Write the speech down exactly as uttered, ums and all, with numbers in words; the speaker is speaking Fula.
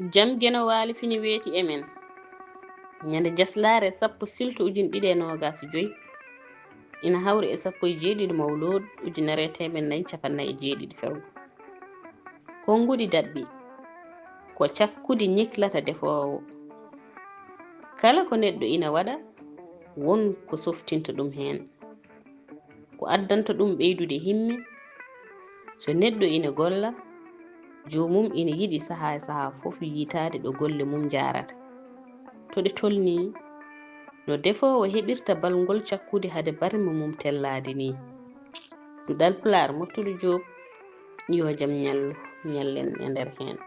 Jam Geno Waali fini weeti e men. Ñande jaslaare sappo silto ujine ɗiɗi e noogas e joy, ina hawri e sappo e jeeɗiɗi mawluud ujunere e teemedde nayi cappannayi e jeeɗiɗi fergo. Konnguɗi daɓɓi ko cakkudi ñiklata defoowo. Kala ko neɗɗo ina waɗa, won ko softinta ɗum heen. Ko addanta ɗum ɓeydude himme. So neɗɗo ina golla, joomum ina yiɗi sahaa e sahaa fof yiytaade ɗo golle mum njahrata, to ɗe tolnii, no defoowo heɓirta balngol cakkude hade barme mum tellaade nii. Duɗal Pulaar, Murtuɗo Joob, yo jam ñallu, ñallen e nder heen.